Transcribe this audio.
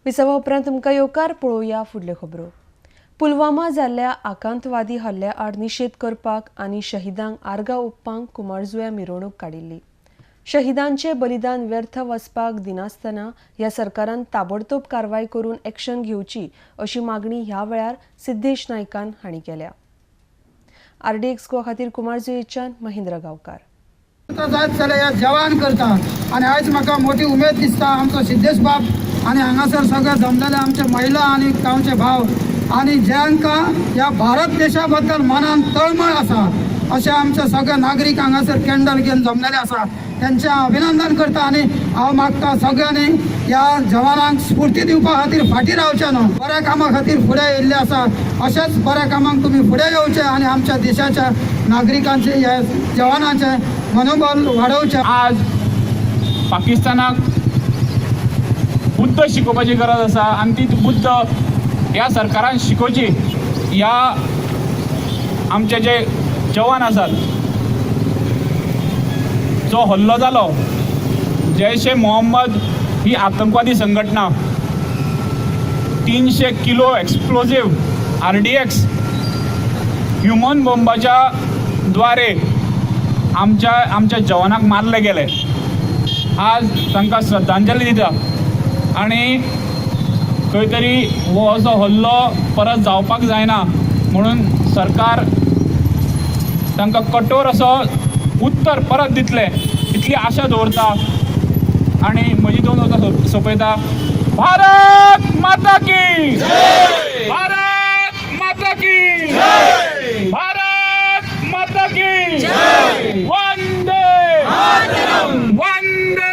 विसवा उपरांत तुमकां येवकार. पळोवया फुडल्यो खबरो. पुलवामा जाल्ल्या आकांतवादी हल्ल्या आड निशेध करपाक आनी शहीदांक आर्गां ओंपपाक कुमारजुव्या मिरवणूक काडिल्ली. शहीदांचे बलिदान व्यर्थ वचपाक दिनासतना ह्या सरकारान ताबडतोब कारवाय करून एक्शन घेवची अशी मागणी ह्या वेळार सिद्धेश नायकान हांणी केल्या. आरडीएक्स गोवा खातीर कुमारजुवेच्यान महेंद्र गांवकार. जायत जाल्यार ह्या जवान करता आनी आयज म्हाका मोठी उमेद दिसता. आमचो सिद्धेश बाब आनी हांगासर सगळे जमलेले आमचे महिला आनी गांवचे भाव आनी जांकां ह्या भारत देशा बद्दल मनान तळमळ आसा, अशे आमचे सगळे नागरीक हांगासर कॅन्डल घेवन जमलेले आसा, तेंचें हांव अभिनंदन करता. आनी हांव मागता, सगळ्यांनी ह्या जवानांक स्फूर्ती दिवपा खातीर फाटीं रावचें न्हू. बऱ्या कामा खातीर फुडें येयल्ले आसा, अशेंच बऱ्या कामाक तुमी फुडें येवचें आनी आमच्या देशाच्या नागरिकांचे, ह्या जवानांचें मनोबल वाडोवचें. आज पाकिस्तानाक बुद्द शिकोवपाची गरज आसा आनी ती बुद्द ह्या सरकारान शिकोवची. ह्या आमचे जे जवान आसात, जो हल्लो जालो, जैश ए मोहम्मद ही आतंकवादी संघटना 300 kilo explosive, आरडीएक्स, ह्युमन बॉम्बाच्या द्वारे आमच्या आमच्या जवानाक मारले गेले. आज तांकां श्रद्धांजली दिता आनी खंय तरी हो असो हल्लो परत जावपाक जायना म्हणून सरकार तांकां कठोर असो उत्तर परत दितले इतली आशा दवरता आनी म्हजी दोन उतरां सोंपयता. भारत माता की! भारत माता की! भारत माता की! वंदे, वंदे.